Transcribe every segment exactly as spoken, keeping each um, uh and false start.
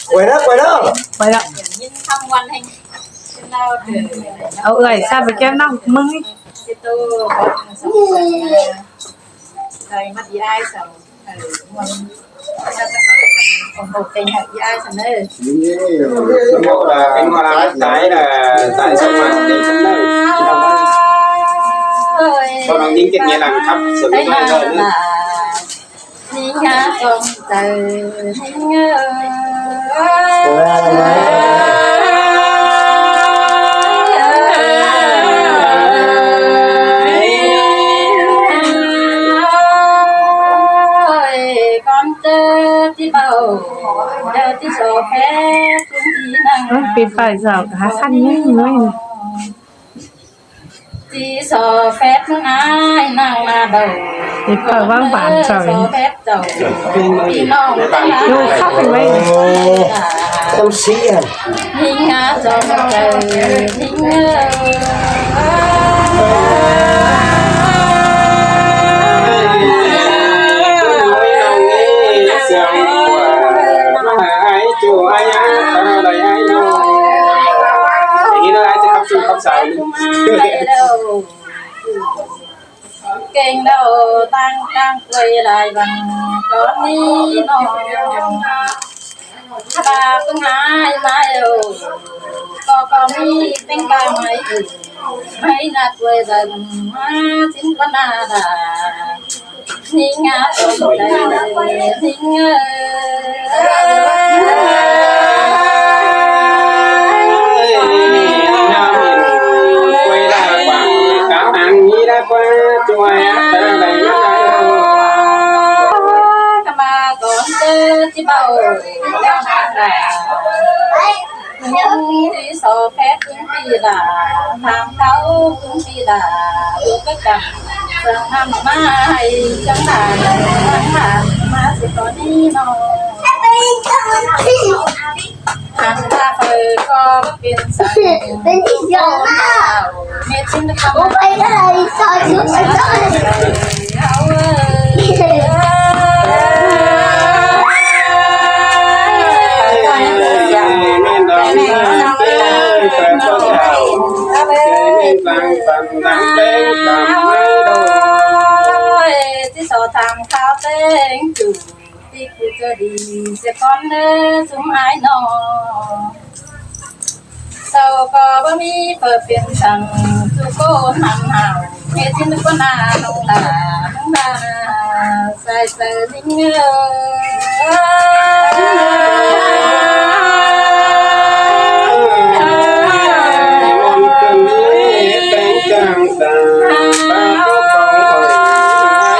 Quay đó, quay đó. Quay đó. Au ơi, sao phải kéo nó mưng? Thầy mắt đi ai sao? Thầy muốn sao ta còn còn một kênh hạt đi ai sao nữa? Cái mà là cái là tại sao mà để chúng ta con đang những cái nhà làm khắp sự Thầy mà là Nính há song tơ nính ơi. Con tơ tí bầu, tơ tí sổ phép, cũng tí năng. Ơ, pin phải dạo cá khăn nhé, nói. Tí sổ phép ai năng là đầu. Thì phải vang bản trời. Sổ phép chầu. Tí nông. Dù khắp thì vậy. Ồ, em sĩ à. Nính há song tơ nính ơi. Ai chủ ai á, ai nó. Thì nó ai thì khắp chung khắp sao. Kênh đầu tăng tăng quay lại bằng con đi nó. Ba pưng ai mai ô. Có con đi pưng ba mai ô. Mai nát quay dần má chính con nà đà. Nính há song tơ nính ơi. Quay lại quảng cáo hàng Nhi đã qua chùa á, tơ này nó đây rồi. Kama con tơ tí bầu, con hàng đà. Cũng tí sổ phép cũng tí là, tham khảo cũng tí là, cũng cái cẳng, sương năm má hay chẳng là, chẳng là, má sẽ có đi nó. Hẳn là phải có bất biến sẵn. Bên ý tưởng nào. Mẹ xin được không? Ủa, vậy là sao chứ? Tí sổ tham khảo tên chủ tịch của gia đình sẽ con nơ súng ái nọ. Sau có bá mi phở phiền sẵn, dù cô hẳn hảo, nghe xin con à, không là, không là, sai sai linh ơi.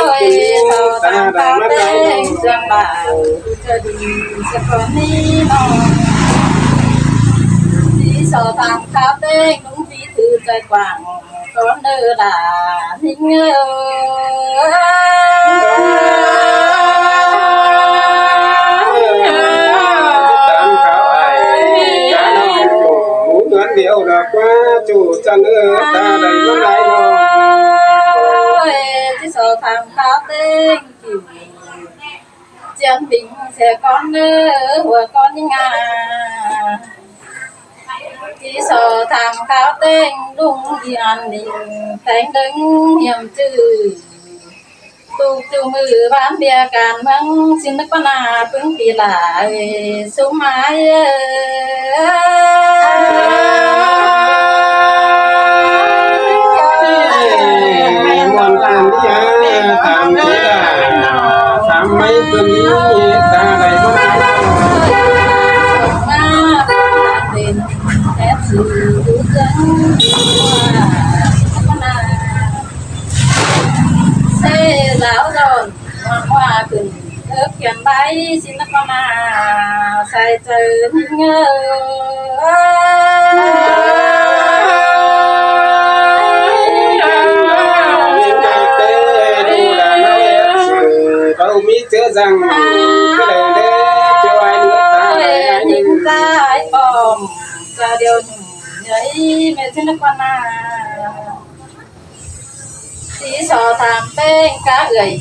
Ôi, sau ta ta tên, sương bảo, gia đình sẽ con đi nọ. Đi sau tham khảo tên, đúng bí thư trai quảng, con đơ đà nính ơi. Tám khảo ai, cá nông chủ, muốn đoán điều là qua chủ trần ơ, ta đành có đáy nông. Ôi, chứ sao tham khảo tên, Chiến binh xe con nơ, hùa con đi ngà. Chỉ so tham khảo tên đúng đi an ninh, tên đứng hiểm chữ. Tụ tụ mư bán bia càn măng, xin nước con à, pứng tì lạ, súng mái. Mòn tàn đi à, tàn đi à. Sắm mấy tuần đi, ta này có ai đâu. Xe giáo rồi, hoa hoa từng ớt kiềm bay, xin nó con à, sai trời nính ơi. Đâu mi chứa rằng cái lời đấy cho ai nữa ta. Ôi, ai nính ta ai bom, ta điều nhảy mẹ xin nó con à. Tí so tham peng cá ưởi,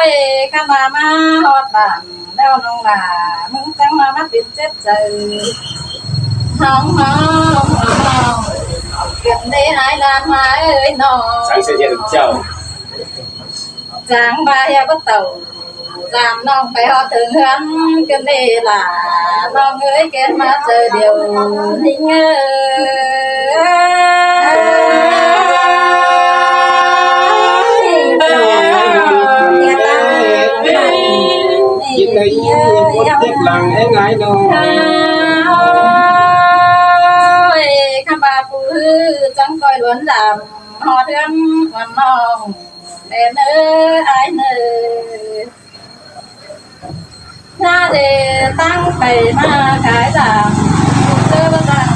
Ôi, khăn ꞌva ꞌmá ꞌhọt bản ꞌlẹo ꞌnọng lả, ꞌmứng chắng ꞌva ꞌmá pên chết chaư. Hong hong hong hong, ꞌcứn đảy ải lan ꞌmá ới ꞌnọng. Sáng sẽ nhận chào. Chắng ꞌva ꞌhia báu tảu, dăm ꞌnọng pay ꞌhọt ꞌtếng ꞌhướn, ꞌcứn đảy lả ꞌnọng ới, ꞌcứn ꞌmá chaư điêu ꞌnịnh ới. Ôi, khăn ꞌva pú ꞌhứ chắng ꞌcoi ꞌluốn dăm ꞌhọt ꞌtếng ꞌhướn ꞌnọng. Đen ới, ải ới. ꞌNa đe ꞌtáng pay ꞌmá khái dăm, ꞌchớ báu dăm,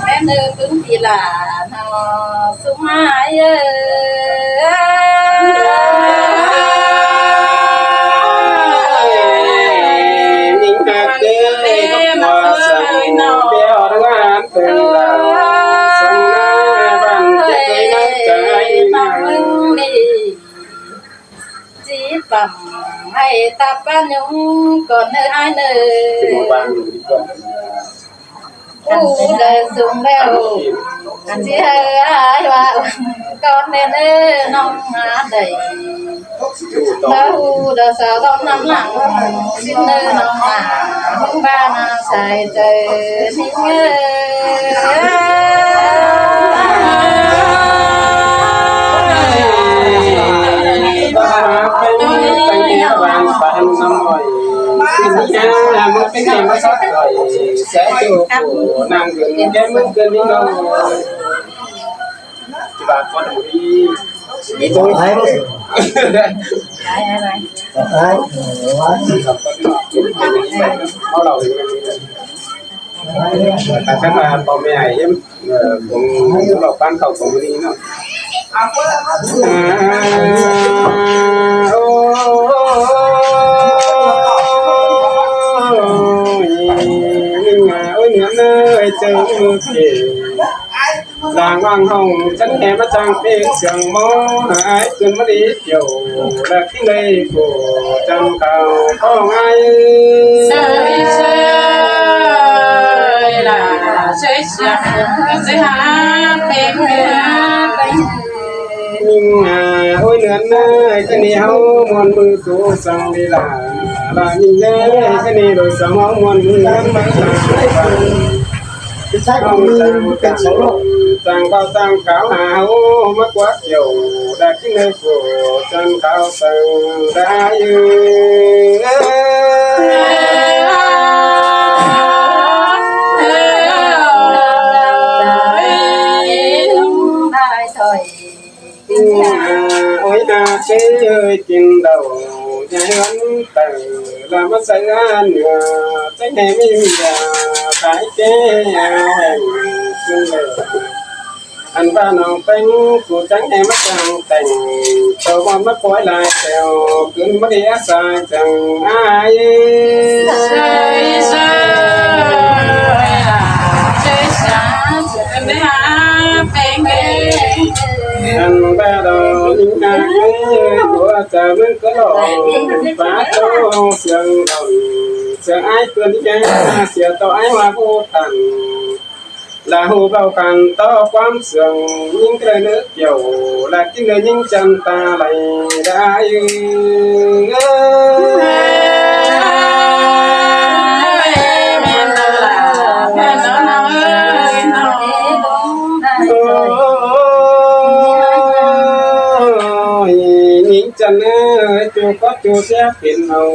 đen ới ꞌpứng ꞌpi lả ꞌnọ, sung ải ới. ꞌNịnh ꞌhặc ới, ꞌcọ ꞌva săng ꞌnọng, ꞌlẹo ꞌtếng ꞌhướn ꞌpứng lả, săng ꞌná bản chết ới ꞌnọng, chắng ải ꞌnọng ꞌnị. Chí pẳng ải tắp ꞌpá ꞌnung cón ới, ải ới. Ú đảy sung ꞌlẹo. Ăn chia ai wa con nên ê nong ngã đẩy. Ba hu đa sao đón năm lặng. Xin ê nong ngã hông ba na sai trời ninh ê. Ba ba ba ba ba năm rồi. Xin đi ha, muốn cái này mới sót rồi. Sẽ chịu khổ, nặng gửi cái mức cơn đi đâu. Chị bà con một đi. Đi thôi. Ai, ai, ai. Ai, ai. Mau đầu. Tại sao mà bố mẹ ai em, ờ, cũng, cũng lộc bán khẩu cũng đi nữa. À, ôi, ôi, ôi, ôi, ôi, ôi, ôi, ôi, Làng Hoàng Hồng chắn hè bắt chàng phê sương mô, ai cơn mất đi kiểu là khi đây của chàng khảo không ai. Sơi sơi là sơi sương, sơi há phê phê. Nhưng mà ôi lượn ơi, cái này hao muôn mưa số sang đi là, là mình ơi, cái này đổi sang hao muôn mưa lắm mà. Cái sách của mình cái số lô. Sang bao sang cáo hao, mắc quá kiểu, đã cái nơi của sang cáo sang đã ư. Ôi ta cái ơi, kinh đầu nhà hớn tờ là mất sai ra nữa, cái này mình là cái cái áo hèn xưng lệ. Ăn ba nòng peng, của trắng em mất chàng tèng, tàu bom mất cõi lai tèo, cứ mất đi ác sai chẳng ai. Sai sai, sai sai, ăn ba đầu những ai của ta vẫn có lòng, phá tố sương đồng, sương ai tuần nhé, sửa tỏ ai hoa vô tận. Là hô bao khăn to quám sương, những cái nước kiểu, là cái người những chân ta lầy đã ư. Ôi, những chân ơi, chú có chú sẽ phiền hầu,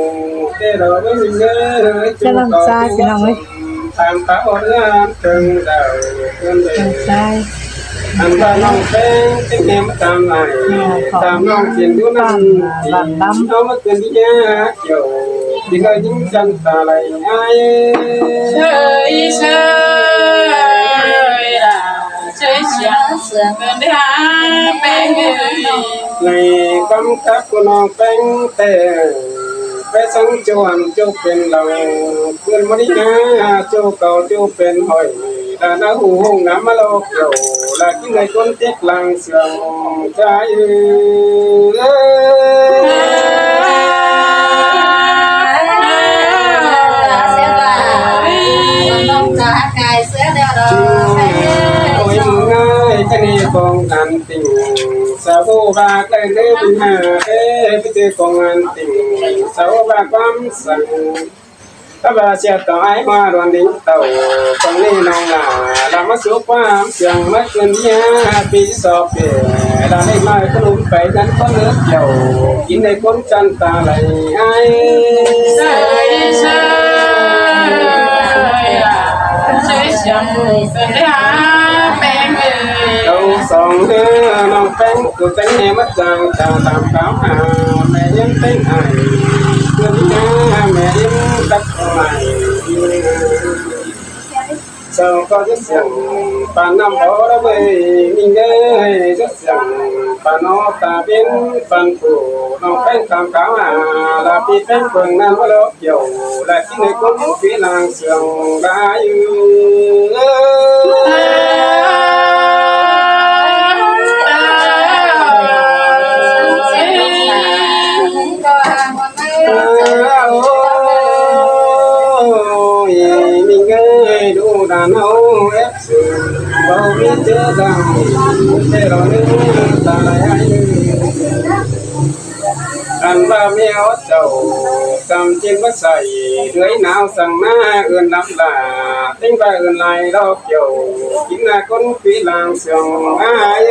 cái đó với mình ơi, chú có chú. Tam táo ôn lan tưng đầu cơn Tam sai. Ăn ba nòng peng, chén nem tam lai. Tam nòng chín đu năm. Tam, à, chín. Tam đắm. Nó mất cơn đi nhá, kiểu, đi coi những chân ta lai ai. Sơi sơi, à, sơi sương, sương, cơn đi há peng. Lai bấm cắp của nòng peng tê. Pé săng chu ăn chu pên lòng, cơn mô đi na, chu cầu chu pên hỏi, đã na hù hùng ngắm mà lô kiểu, là cái người con chết làng sương, trái ư. Ôi, người cái này con gắn tình, sao vô ba cái đêm hà, ê, cái con gắn tình, sao vô ba quán săng. Các bà xe tàu ai hoa đoàn đính tàu, còn đi nòng là, là mất số quán sương, mất cơn nhá, bị so bể, là đi mai có đúng phải gắn con nước dầu, kín đây con chăn ta lại ai. Sai sai, sai sai, cơn đi há peng. Đâu song hứa nòng peng, của cánh hè mất chàng, chàng tạm cáo hà, mẹ em tên ai, cơn đi há, mẹ em cắt mày. Sao có rất sương, bạn năm đó đó mày, mình ơi, rất sương, bạn nó ta biến, bạn phủ, nòng peng tạm cáo hà, là bị peng phường năm đó. Kiểu là khi người con mũ kỹ làng sương đã ư. Ôi, mình ơi, đủ đàn ông ép sương. Âu ꞌmí ꞌchớ dăng, ꞌtẹ lo ꞌnưng ta lai ai ꞌnưng. Ăn ꞌva ꞌmí ók chảu, chăm ꞌchịn báu sai, ꞌlới nao săng ꞌná ươn lắm lả, ꞌtếng ꞌva ươn lai ꞌlọ kiẻo, kin ꞌna ꞌcốn ꞌpi lăng sương ai.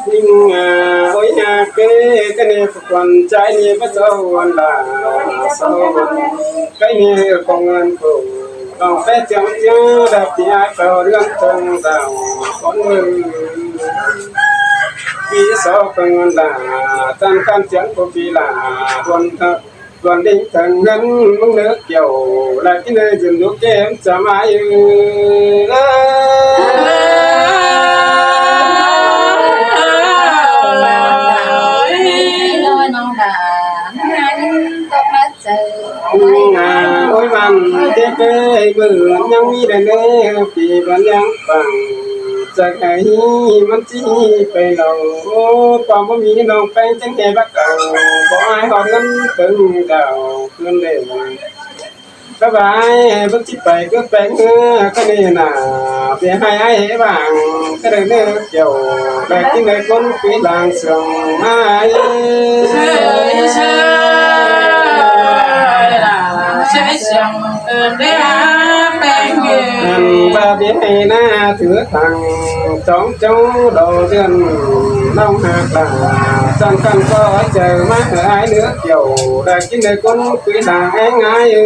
ꞌNính à, ối ha ꞌkế, ꞌcọ ꞌnị ꞌpọ quan ꞌchái ꞌnị báu sau ꞌnặn lả, sau ꞌnặn. ꞌKhạy ꞌnị ꞌcọ ꞌngớn phủ, ꞌlong ꞌpé ꞌchương ꞌchớ đạp ꞌti ải pao ꞌlươn tơng dao, ꞌcốn ꞌmự. ꞌPi sau ꞌcọ ꞌngớn lả, ꞌchăn ꞌkhăn ꞌchương phủ ꞌpi lả, ꞌluôn thơ, ꞌluôn đinh thơng ꞌngớn ꞌmướng ꞌnớ kiẻo, lai kin ꞌnớ dưn lú kem chăm ai ư. Ôi măn, ꞌtẹ ꞌkới ꞌmự ꞌnhắng ꞌmí đa ꞌnớ, ꞌpi băn ꞌnhắng păng, chắc ai măn ꞌchí pay lỏ, ꞌquám báu ꞌmí ꞌnọng ꞌpéng chắng kẻ bác cẳng, báu ai ꞌhọt ꞌngớn tơng dao ꞌcứn đảy. Bái bai, báu ꞌchí pay ꞌcứ ꞌpéng ꞌnớ, ꞌcọ ꞌnị nả, ꞌviạk ꞌhại ai ꞌhế bang, ꞌcọ đảy ꞌnớ kiẻo, đảy kin đảy ꞌcốn ꞌpi lăng sương ai. Ăn ꞌva ꞌviạk ꞌhại ꞌnạ thứ thẳng, chóng cháu đo dươn, ꞌlong hạc lả, chăm ꞌkhăn ꞌcọ ꞌchớ ꞌmá hơ ai ꞌnớ kiẻo, đảy kin đảy ꞌcốn ꞌpi lăng ai ư.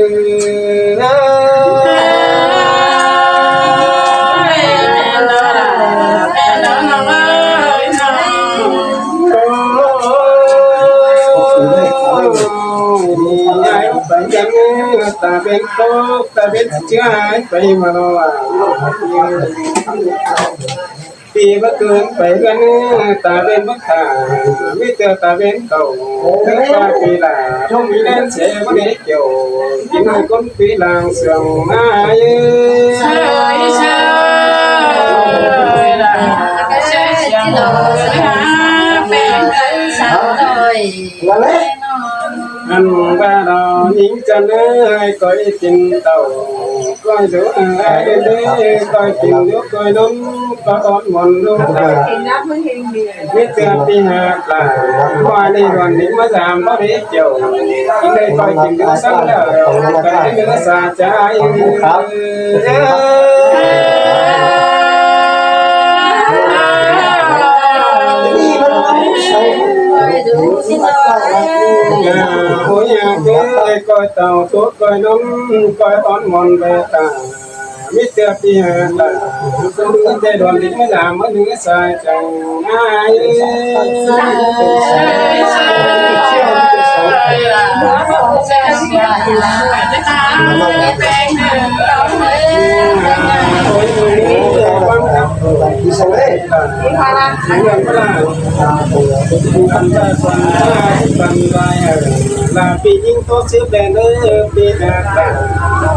Ai ꞌlọ pay ꞌnhắng, ta ꞌvến tốc, ta ꞌvến ꞌchưa ai pay ꞌmá lo. ꞌPi báu ꞌcứn pay ꞌlươn, ta ꞌvến báu thả, ꞌmí ꞌtưa ta ꞌvến cảu, ꞌtưa ꞌva ꞌpi lả, ꞌchí ꞌmí ꞌlén sia báu đảy kiẻo, kin ꞌcốn ꞌpi lăng sương ai. Ăn ꞌva lo ꞌnhính ꞌchăn ơi, ꞌcoi kin tảu, ꞌcoi dú ai ơi, ꞌcoi kin dú, ꞌcoi ꞌnón, ꞌcoi ók muôn dú. ꞌMí ꞌtưa ꞌpi hák lả, ꞌva ꞌnị ꞌluôn ꞌnị ꞌmá dăm báu đảy kiẻo, kin đảy ꞌcoi kin dú săng đaư, ꞌcoi kin dú sa cha ai. Ôi ya ꞌkới, ꞌcoi tảu tút, ꞌcoi ꞌnón, ꞌcoi ók muôn bơi ta. ꞌMí ꞌtưa ꞌpi hák lả, ꞌcoi ꞌlươn ꞌtẹ đon đính ꞌmá dăm ꞌmá ꞌnứ sai chăng ai. Là ꞌpi ꞌnhính tốc síp đen ới, ꞌpi hák lả,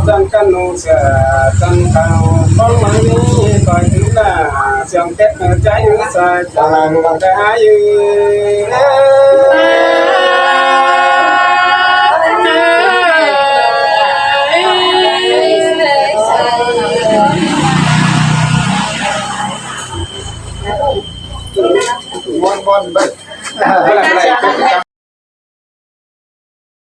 chăn căn nông sửa, chăn thảo, bóng mắng ꞌnị, ꞌcoi thứ lả, siang tết nở trái nở sai, chăn là nụ bằng cái ái ư. Bon, bon, bon.